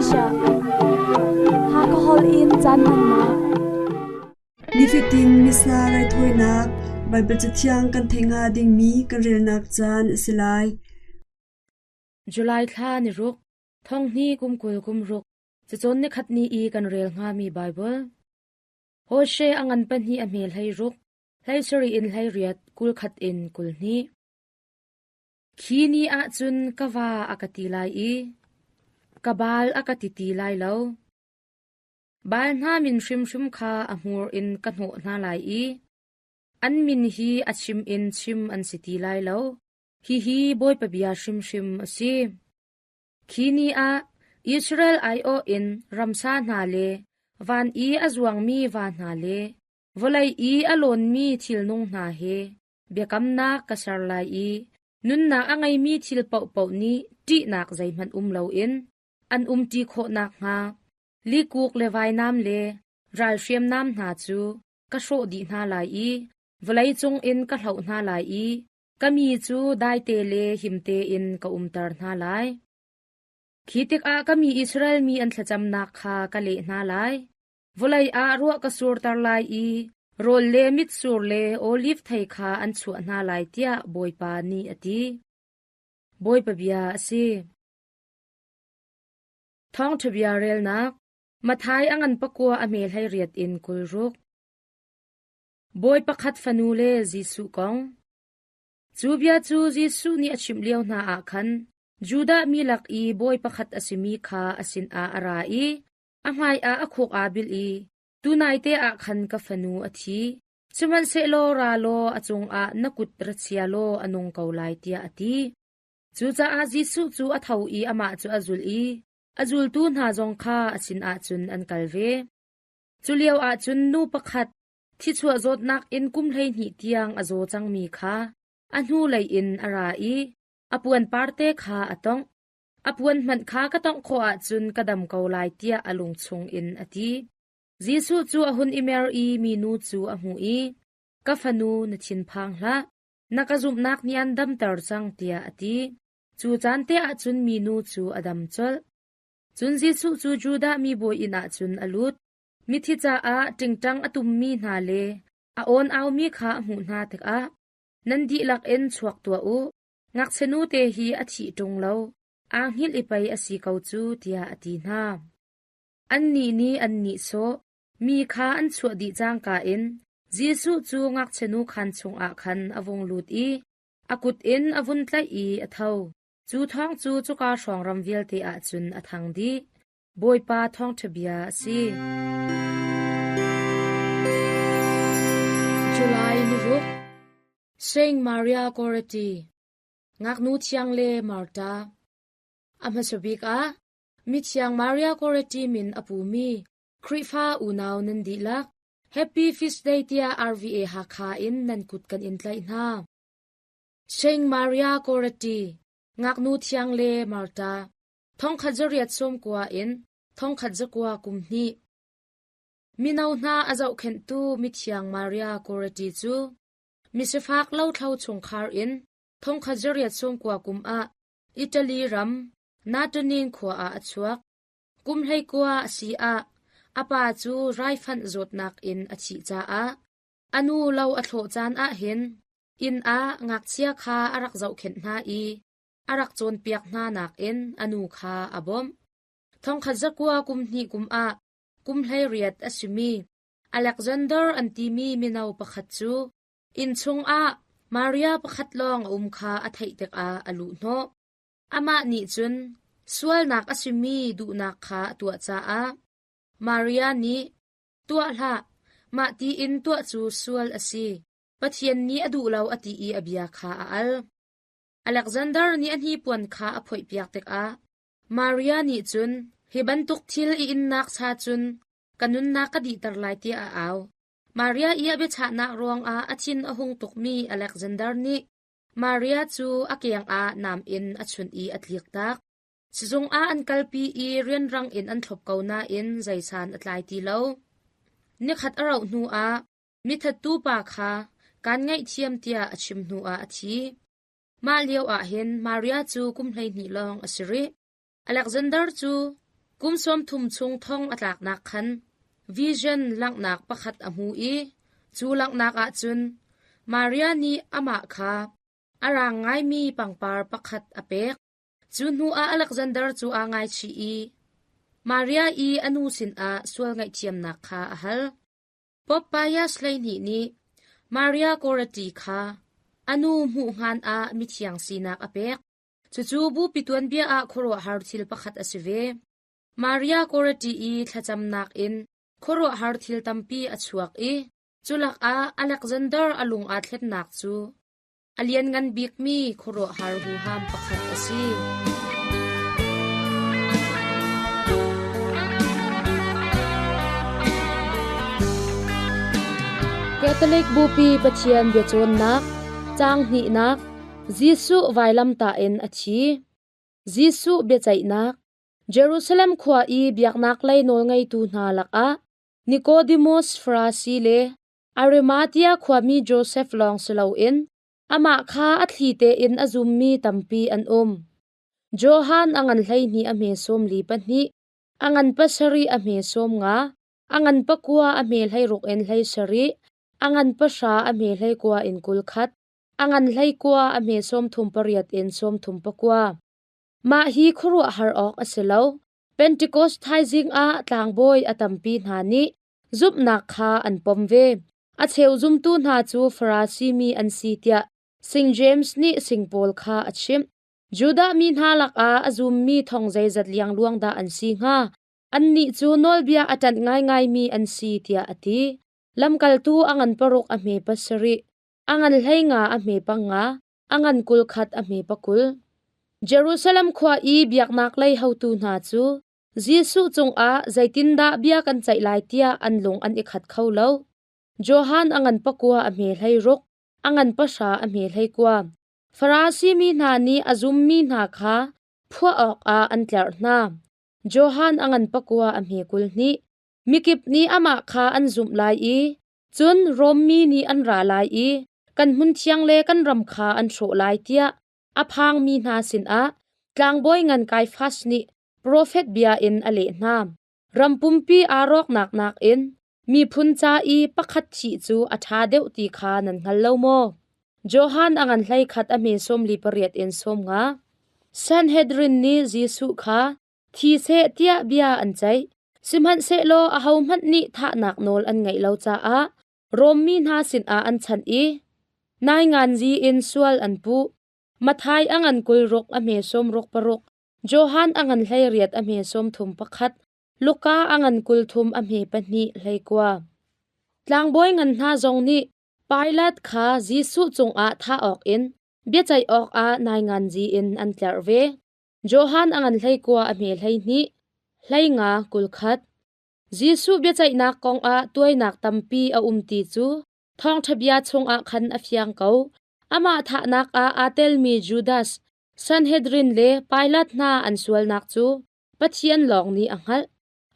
Asia. Hakha holh in caan hmannak. Nifatin Missa raithawinak Baibal Cathiang kan theih hnga dingmi kan relnak caan a si lai. July thla ni ruk, thong hnih kum 20 kum ruk, cacawn nikhat ni i kan rel hngami Baibal. Hoshe a ngan pahnih a hme hlei ruk, hlei sarih in hlei riat, 20 khat in 22. Khi ni ah cun ka va a ka ti lai i ka baal a ka ti ti lai lo. Baal hna min hrimhrim kha a hmur in ka hnawh hna lai i an min hi a chim in chim an si ti lai lo. Hihi Bawipa bia hrimhrim a si. Khi ni ah Israel aiawh in ramsa hna le van i a zuangmi va hna le vawlei i a lawnmi thilnung hna he biakamnak ka ser lai i nunnak a ngeimi thil paohpaoh nih ṭihnak zeihmanh um loin an umṭi khawh nakhnga likuk le vainam le ralhriamnam hna cu ka hrawh dih hna lai i vawlei cungin ka hloh hna lai i ka mi cu daite le him tein ka umter hna lai. Khi tikah ka mi Israel mi an thlacamnak kha ka leh hna lai. Vawlei ah ruah ka surter lai i rawl le mitsur le oliv thei kha an chuah hna lai tiah Bawipa nih a ti. Bawipa bia a si. Thawngṭha bia relnak Matthai a ngan pakua a hme hlei riat in 26. Bawi pakhat fanu le Jesuh kong. Cu bia cu Jesuh nih a chimh lio hna ah khan Judah mi lak i bawi pakhat a simi kha a sinah a ra i A hmaiah a khuk aa bil i, Tunaite ah khan ka fanu a thi. Sihmanhsehlaw ra law a cungah na kut ra chia law a nung ko lai, tiah a ti. Cucaah Jesuh cu a tho i amah cu a zulh i a zultu hna zong kha a sinah cun an kal ve. Cu lioah cun nu pakhat thichuah zawtnak in kum 12 tiang a zaw cangmi kha a hnulei in a ra i a puan parte kha a tongh. A puan hmanh kha ka tongh khawh ahcun ka dam ko lai tiah a lung chungin a ti. Jesuh cu a hun i mer i minu cu a hmuh i, Ka fanu, na thinphang hlah. Na ka zumhnak nih an damter cang tiah a ti. Cu caan te ah cun minu cu a dam colh. Cun Jesuh cu Judah mi bawi inn ah cun a lut. Mithi caah ṭingṭang a tummi hna le a awn aumi kha a hmuh hna tikah, Nan dihlak in chuak tuah u. Ngakchia nute hi a thih ṭung lo, aa hngilh i pei a si ko cu, tiah a ti hna. Annih nih an nihsawh. Mi kha an chuah dih cangka in Jesuh cu ngakchia nu khaan chungah khan a vung lut i a kut in a vun tlaih i a tho. Cu thawng cu cuka hrawng ram vialte ah cun a thang dih. Bawipa thawngṭha bia a si. July ni ruk Saint Maria Goretti, Ngaknu thiang le Martha. A hmasa bik ah, Mithiang Maria Goretti min a pumi Khrihfa unau nan dihlak, Happy Feast Day tiah RVA Hakha in nan kut kan in tlaih hna. Saint Maria Goretti, Ngaknu thiang le Martha, 1890 in 1900 kum hnih. Mino hna a zohkhenhtu Mithiang Maria Goretti cu misifak lothlo chungkhar in 1890 kum ah Italy ram Natonin khua ah a chuak. Kum 19 a si ah a pa cu raifanh zawtnak in a thih caah a nu lo a thlawh caan ahhin inn ah ngakchia kha a rak zohkhenh hna i a rak cawnpiak hna nakin a nu kha a bawmh. 1900 kum hnih kum ah kum 18 a simi Alexander an timi mino pakhat cu inn chungah Maria pakhat lawng a um kha a theih tikah a luhhnawh. Amah nih cun sualnak a simi duhnak kha a tuah caah Maria nih, Tuah hlah, mah tiin tuah cu sual a si, Pathian nih a duh lo a ti i a bia kha a al. Alexander nih a hnipuan kha a phoihpiak tikah Maria nih cun hi bantuk thil i innak cha cun ka nunnak ka dihter lai tiah a au. Maria i a biachahnak ruangah a thin a hung tukmi Alexander nih Maria cu a keng ah nam in a chunh i a tliktak. Sizung ah an kalpi i rianrang in an thlop ko nain zeisan a tlai ti lo. Nikhat a rauh hnuah mithattu pa kha kaan ngaihthiam tiah a chim hnuah a thi. Mah lioah hin Maria cu kum 12 lawng a si rih. Alexander cu Kum 30 chung thong a tlaknak khan vision langhnak pakhat a hmu i cu langhnak ahcun Maria nih amah kha a rang ngaimi pangpar pakhat a pek. Cu hnuah Alexander cu aa ngaichih i Maria i a nu sinah sual ngaihthiamnak kha a hal. Pope Pius hleihnih nih Maria Goretti kha a nu hmuh hngan ah mithiang sinak a pek. Cucu bupi tuanbia ah khuaruahhar thil pakhat a si ve. Maria Goretti i thlacamnak in khuaruahhar thil tampi a chuak i culak ah Alexander a lung aa thlennak cu a lianngan bikmi khuaruahhar huham pakhat a si. Catholic Bupi Pathian biacawnnak, caang hnihnak, Jesuh vailamtah in a thi. Jesuh biaceihnak, Jerusalem khua i biaknak lei nawlngeitu hna lakah Nicodemus Farasi le Arimathea khuami Josef lawng si loin amah kha a thli tein a zummi tampi an um. Johan a ngan 12 a hme 42, a ngan pasarih a hme 50, a ngan pakua a hme 16 in 17, a ngan pahra a hme 19 in 21, a ngan 19 a hme 38 in 39. Mah hi khuaruahhar awk a si lo. Pentecost thaizing ah tlangbawi a tampi hna nih Zumhnak kha an pom ve. A cheu zumtu hna cu Farasi mi an si tiah Sing James nih sing pawl kha a chimh. Judah mi hna lakah a zummi thong zeizat liangluang dah an si hnga? Annih cu nawlbia a ṭanh ngaingaimi an si tiah a ti. Lamkaltu a ngan paruk a hme pasarih, a ngan 15 a hme panga, a ngan 21 a hme pakul. Jerusalem khua i biaknak lei hotu hna cu Jesuh cungah zeitindah bia kan ceih lai tiah an lung an i khat kho lo. Johan a ngan pakua a hme 16, a ngan pahra a hme 19. Farasi mi hna nih a zummi hna kha phuah awkah an tlerh hna. Johan a ngan pakua a hme 22. Mikip nih amah kha an zumh lai i cun Rom mi nih an ra lai i kan hmunthiang le kan ram kha an hrawh lai tiah a phangmi hna sinah tlangbawi ngan Kaifas nih profet bia in a leh hna. Ram pumpi aa rawknak nakin miphun ca i pakhat thih cu a ṭha deuh ti kha nan hngal lo maw? Johan a ngan 11 a hme 48 in 50. Sanhedrin nih Jesuh kha thi seh tiah bia an ceih. Sihmanhsehlaw ahohmanh nih thahnak nawl an ngeih lo caah Rom mi hna sinah an chanh i nainganzi in sual an puh. Matthai a ngan 26 a hme 66, Johan a ngan 18 a hme 31, Luka a ngan 30 a hme pahnih 19. Tlangbawi ngan hna zong nih Pilat kha Jesuh cungah thah awkin biaceih awkah nainganzi in an tlerh ve. Johan a ngan 19 a hme 12, 15 21. Jesuh biaceihnak kongah tuainak tampi a um ti cu thawngṭha bia chungah khan a fiang ko. Amah thahnak ah aa telmi Judas, Sanhedrin le Pilat hna an sualnak cu Pathian lawng nih a hngalh.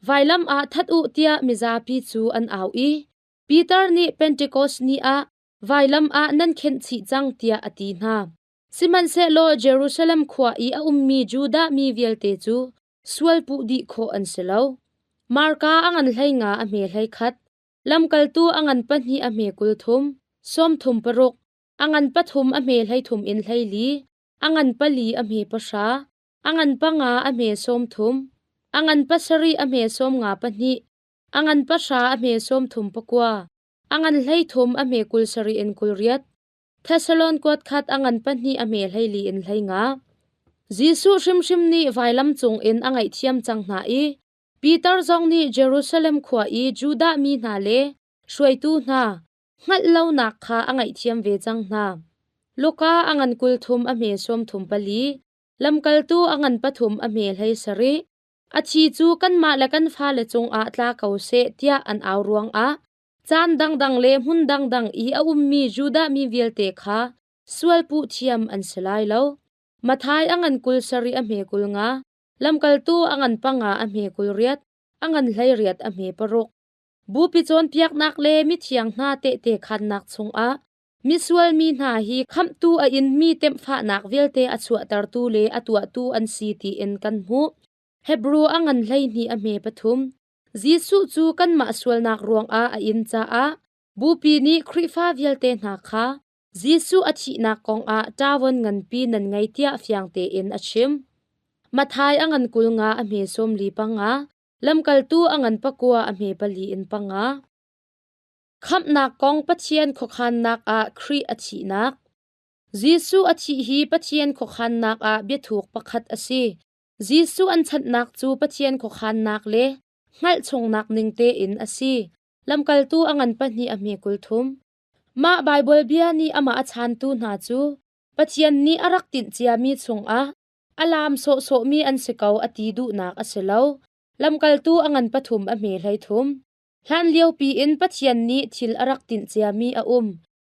Vailam ah that u tiah mizapi cu an au i Peter nih Pentekost ni ah vailam ah nan khenh chih cang tiah a ti hna. Sihmanhsehlaw Jerusalem khua i a ummi Judah mi vialte cu sual puh dih khawh an si lo. Marka a ngan 15 a hme 11, lamkaltu a ngan pahnih a hme 30, 36, a ngan pathum a hme 33 in 24, a ngan pali a hme pahra, a ngan panga a hme 30, a ngan pasarih a hme 52, a ngan pahra a hme 39, a ngan 33 a hme 27 in 28, Thessalon kuat khat a ngan pahnih a hme 14 in 15. Jesuh hrimhrim nih vailam cungin a ngaihthiam cang hna i Peter zong nih Jerusalem khua i Judah mi hna le hruaitu hna hngalh lonak kha a ngaihthiam ve cang hna. Luka a ngan 30 a hme 34, lamkaltu a ngan pathum a hme 17. A thi cu kanmah le kan fale cungah tla ko seh tiah an au ruangah Caan dangdang le hmun dangdang i a ummi Judah mi vialte kha sualpuh thiam an si lai lo. Matthai a ngan 27 a hme 50, lamkaltu a ngan panga a hme 28, a ngan 18 a hme paruk. Bupi cawnpiaknak le mithiang hna tehte khannak chungah misual mi hna hi khamhtu a inmi temhfahnak vialte a chuahtertu le a tuahtu an si tiin kan hmuh. Hebru a ngan 12 a hme pathum. Jesuh cu kanmah sualnak ruangah a in caah Bupi nih Khrihfa vialte hna kha Jesuh a thihnak kongah ṭavon nganpi nan ngei tiah fiang tein a chim. Matthai a ngan 50 a hme 45, Lamkaltu a ngan 9 a hme pali in panga. Khamhnak kong Pathian khuakhannak ah Khrih a thihnak. Jesuh a thih hi Pathian khuakhannak ah biathuk pakhat a si. Jesuh an chanhnak cu Pathian khuakhannak le hngalh chungnak ning tein a si. Lamkaltu a ngan pahnih a hme 30. Mah Baibal bia nih amah a chantu hna cu Pathian nih a rak tinh ciami chungah a laam sawhsawhmi an si ko a ti duhnak a si lo. Lamkaltu a ngan pathum a hme 13. Hlanliopi in Pathian nih thil a rak tinh ciami a um.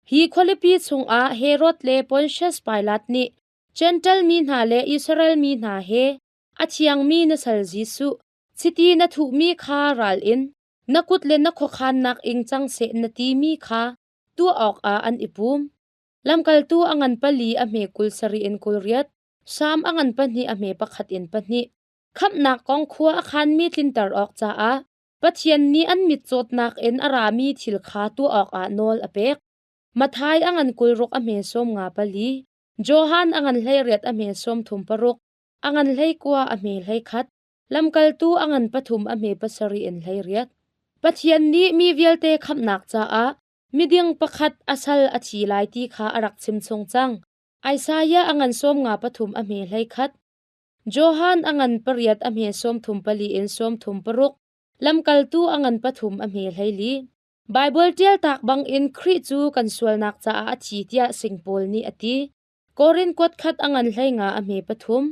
Hi khualipi chungah Herod le Pontius Pilat nih Jentail mi hna le Israel mi hna he a thiangmi na sal Jesuh, chiti na thuhmi kha ral in na kut le na khuakhannak ing cang seh na timi kha tuah awkah an i pum. Lamkaltu a ngan pali a hme 27 in 28, Salm a ngan pahnih a hme pakhat in pahnih. Khamhnak kong khua a khanmi tlinter awk caah Pathian nih an mitcawtnak in a rami thil kha tuah awkah nawl a pek. Matthai a ngan 26 a hme 54, Johan a ngan 18 a hme 36, a ngan 19 a hme 21, Lamkaltu a ngan pathum a hme pasarih in 18. Pathian nih mi vialte khamhnak caah miding pakhat a sal a thi lai ti kha a rak chimchung cang. Isaiah a ngan 53 a hme 21. Johan a ngan pariat a hme 34 in 36. Lamkaltu a ngan pathum a hme 14. Baibal ṭialtak bangin Khrih cu kan sualnak caah a thi tiah sing Paul nih a ti. Korin kuat khat a ngan 15 a hme pathum.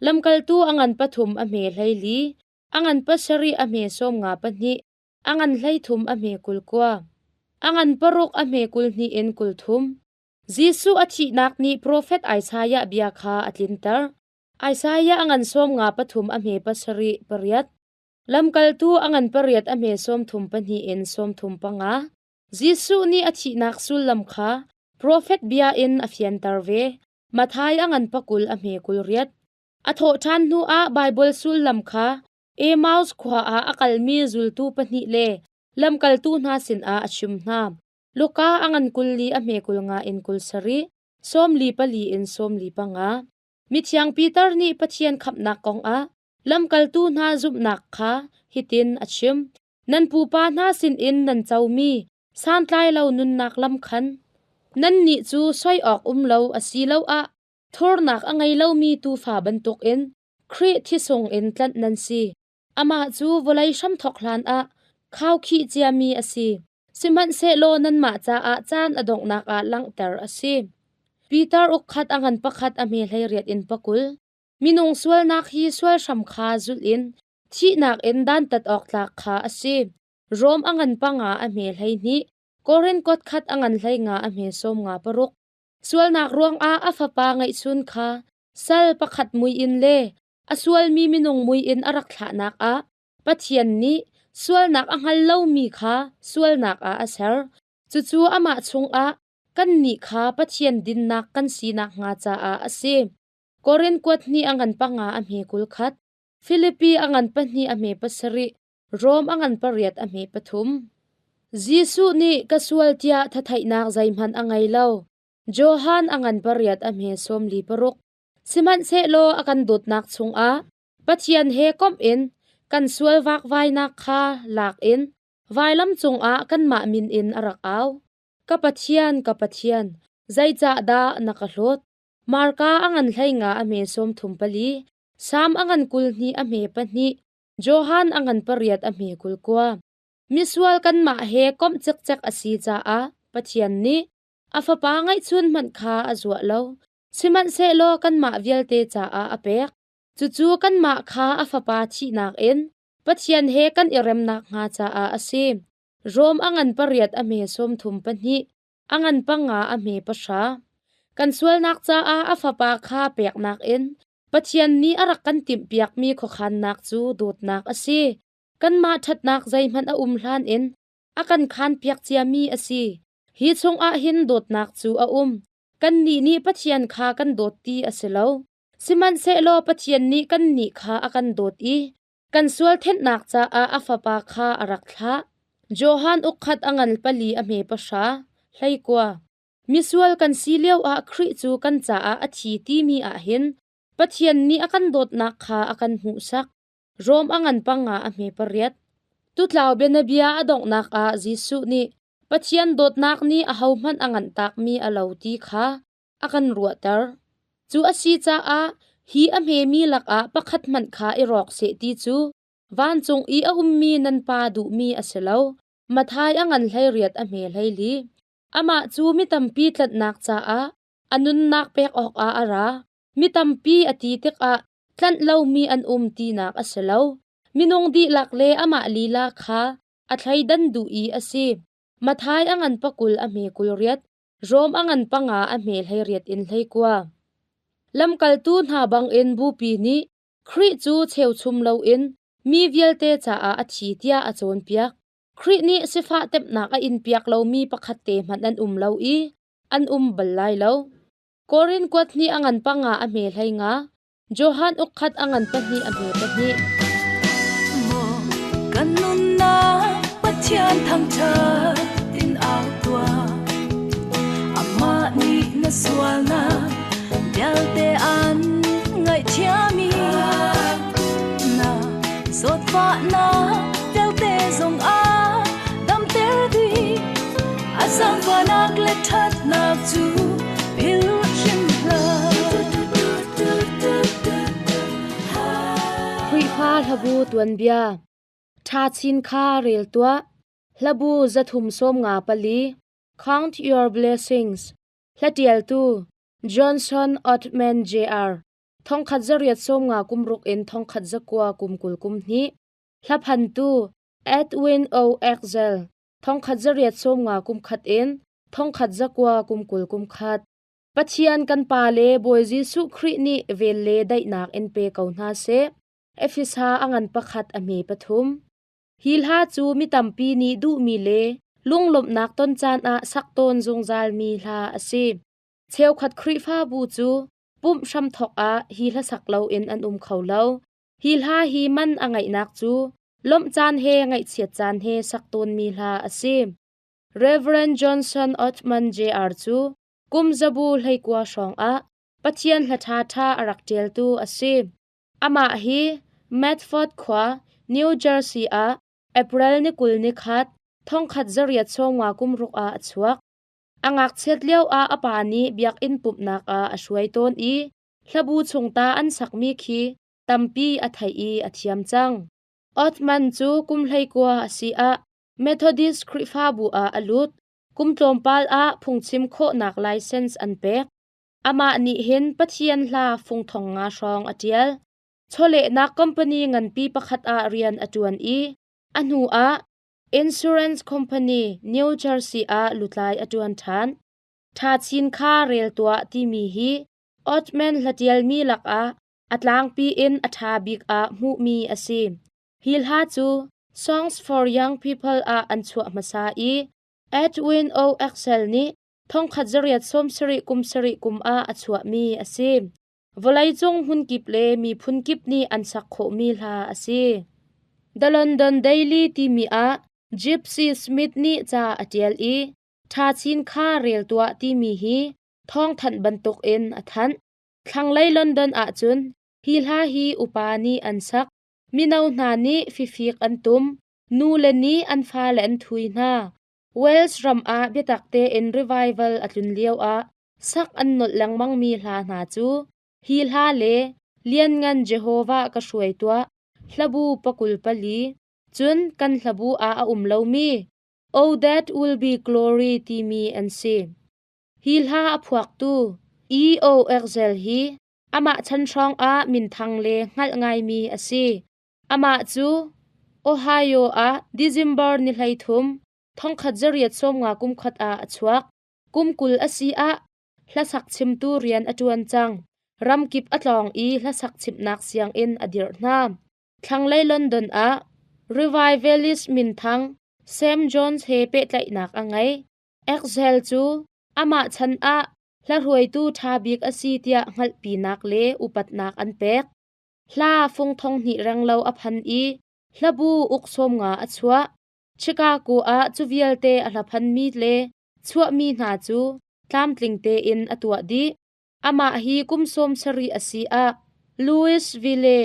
Lamkaltu a ngan pathum a hme 14, a ngan pasarih a hme 52, a ngan 33 a hme 29, a ngan paruk a hme 22 in 30. Jesuh a thihnak nih profet Isaiah bia kha a tlinter. Isaiah a ngan 53 a hme pasarih pariat. Lamkaltu a ngan pariat a hme 34 in 35. Jesuh nih a thihnak sullam kha profet bia in a fianter ve. Matthai a ngan pakul a hme 28. A thawhṭhan hnuah Baibal sullam kha Emmaus khua ah a kalmi zultu pahnih le lamkaltu hna sinah a chim hna. Luka a ngan 24 a hme 50 in 70, 44 in 45. Mithiang Peter nih Pathian khamhnak kongah lamkaltu hna zumhnak kha hitin a chim. Nan pupa hna sinin nan comi santlai lo nunnak lam khan nannih cu soi awk um lo asiloah thurnak a ngei lomi tuufa bantukin Khrih thisung in tlanh nan si. Amah cu vawlei hramthawk hlanah khaukhih ciami a si. Sihmanhsehlaw nanmah caah caan a donghnak ah langhter a si. Peter ukkhat a ngan pakhat a hme 18 in 20. Minung sualnak hi sual hram kha zulh in thihnak in dantat awk tlak kha a si. Rom a ngan panga a hme 12, Korin kuat khat a ngan 15 a hme 56. Sualnak ruangah a fapa ngeihchun kha sal pakhat mui in le a sualmi minung mui in a rak thlahnak ah Pathian nih sualnak a hngal lomi kha sualnak ah a ser. Cucu amah chungah kannih kha Pathian dinnak kan si nakhnga caah a si. Korin kuat hnih a ngan panga a hme 21, Filipi a ngan pahnih a hme pasarih, Rom a ngan pariat a hme pathum. Jesuh nih ka sual tiah thathaihnak zeihmanh a ngei lo. Johan a ngan pariat a hme 46. Sihmanhsehlaw a kan dawtnak chungah Pathian he komh in kan sual vakvainak kha lak in vailam cungah kanmah min in a rak au. Ka Pathian, ka Pathian, zeicahdah na ka hlawt? Marka a ngan 15 a hme 34, Salm a ngan 22 a hme pahnih, Johan a ngan pariat a hme 29. Misual kanmah he komh cikcek a si caah Pathian nih a fapa ngeihchun hmanh kha a zuah lo. Sihmanhsehlaw kanmah vialte caah a pek. Cucu kanmah kha a fapa thihnak in Pathian he kan i rem nakhnga caah a si. Rom a ngan pariat a hme 32, a ngan panga a hme pahra. Kan sualnak caah a fapa kha peknak in Pathian nih a rak kan timhpiakmi khuakhannak cu dawtnak a si. Kanmah ṭhatnak zeihmanh a um hlan in a kan khanpiak ciami a si. Hi chungah hin dawtnak cu a um. Kannih nih Pathian kha kan dawt ti a si lo. Sihmanhsehlaw Pathian nih kannih kha a kan dawt i kan sual thenhnak caah a Fapa kha a rak thlah. Johan ukkhat a ngan pali a hme pahra, hleikua. Misual kan si lioah Khrih cu kan caah a thi timi ah hin Pathian nih a kan dawtnak kha a kan hmuhsak. Rom a ngan panga a hme pariat. Tutlau bianabia a donghnak ah Jesuh nih Pathian dawtnak nih ahohmanh a nganhtakmi a lo ti kha a kan ruahter. Cu a si caah hi a hmemi lakah pakhat hmanh kha i rawk seh ti cu vancung i a ummi nan Pa duhmi a si lo. Matthai a ngan hleiriat a hme hleili. Amah cu mi tampi tlanhnak caah a nunnak pek awkah a ra. Mi tampi a ti tikah tlanh lomi an um tinak a si lo. Minung dihlak le amah lila kha a thleidan duh i a si. Matthai a ngan pakul a hme kul riat, Rom a ngan panga a hme hleiriat in hleikua. Lamkaltu hna bangin bupi nih Khrih cu cheuchum loin mi vialte caah a thi tiah a cawnpiak. Khrih nih sifah temhnak a inpiak lomi pakhat te hmanh an um lo i an um bal lai lo. Korin kuat hnih a ngan panga a hme hlei nga, Johan ukkhat a ngan pahnih a hme pahnih. Maw kan nunnak Pathian thangṭhat in au tuah. Amah nih na sualnak vialte an ngaihthiam i na zawtfahnak vialte zong a damter dih. A zaangfahnak le ṭhatnak cu philh hrim hlah. Khrihfa hlabu tuanbia Ṭha chin kha rel tuah. Hlabu zathum sawm nga pali. Count Your Blessings. Hlatialtu Johnson Ottman Jr. Thongkhat zariat sawm nga kum ruk in thongkhat zakua kum kul kum hnih. Hlaphantu Edwin O. Exel. Thongkhat zariat sawm nga kum khat in thongkhat zakua kum kul kum khat. Pathian kan Pa le Bawi Jesuh Khrih nih vel le daihnak in pe ko hna seh. Efesa a ngan pakhat a hme pathum. Hi hla cu mi tampi nih duhmi le lunglawmhnak ton caan ah sak tawn zungzalmi hla a si. Cheukhat Khrihfabu cu pumh hramthawk ah hi hla sak loin an um kho lo. Hi hla hi man a ngeihnak cu lawmh caan he ngaihchiat caan he sak tawnmi hla a si. Rev. Johnson Ottman Jr. cu kum zabu hleikua hrawngah Pathian hla ṭhaṭha a rak ṭialtu a si. Amah hi Medford khua, New Jersey ah April ni 20 ni khat, thongkhat zariat sawmnga kum ruk ah a chuak. A ngakchiat lioah a pa nih biakinn pumhnak ah a hruai tawn i hlabu chungta an sakmi khi tampi a theih i a thiam cang. Ottman cu kum hleikua a si ah Methodist Khrihfabu ah a lut. Kum tlawmpal ah phungchim khawhnak license an pek. Amah nih hin Pathian hla fung thong nga hrawng a ṭial. Chawlehnak company nganpi pakhat ah rian a ṭuan i a hnu ah insurance company New Jersey ah lutlai a ṭuan ṭhan. Ṭha chin kha rel tuah timi hi Ottman hlatialmi lakah a tlangpi in a ṭha bik ah hmuhmi a si. Hi hla cu Songs for Young People ah an chuah hmasa i Edwin O. Axel nih thongkhat zariat sawmsarih kum sarih kum ah a chuahmi a si. Vawleicung hmunkip le miphun kip nih an sak khawhmi hla a si. The London Daily timi ah Gypsy Smith nih ca a ṭial i Ṭha chin kha rel tuah timi hi thawngthanh bantukin a thanh. Thlanglei London ahcun hi hla hi upa nih an sak. Mino hna nih fifik an tum. Nule nih an fale an thui hna. Wales ram ah biatak tein revival a tlun lioah sak an nolh lengmangmi hla hna cu hi hla le Lianngan Jehovah ka hruai tuah, hlabu pakul pali, cun kan hlabu ah a um lomi Oh That Will Be Glory timi an si. Hi hla a phuaktu E.O. Exel hi amah chan hrawng ah minthang le hngalh ngaimi a si. Amah cu Ohio ah December ni hleithum, thongkhat zariat sawmnga kum khat ah a chuak. Kum 20 a si ah hlasak chimtu rian a ṭuan cang. Ramkip a tlawng i hlasak chimhnak sianginn a dirh hna. Thlanglei London ah revivalist minthang Sam Jones he pehtlaihnak a ngei. Axel cu amah chan ah Hla hruaitu ṭha bik a si tiah hngalhpinak le upatnak an pek. Hla fung 2000 renglo a phan i hlabu uk 50 a chuah. Chicago ah cu vialte a hlaphanmi le chuahmi hna cu tlamtling tein a tuah dih. Amah hi kum 70 a si ah Louisville,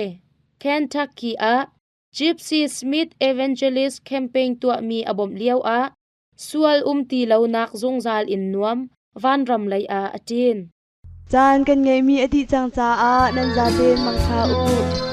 Kentucky ah Gypsy Smith Evangelist Campaign tuahmi a bawmh lioah sual um ti lonak zungzal in nuam vanram lei ah a ṭin. Caan kan ngeihmi a dih cang caah nan zaten mangṭha u.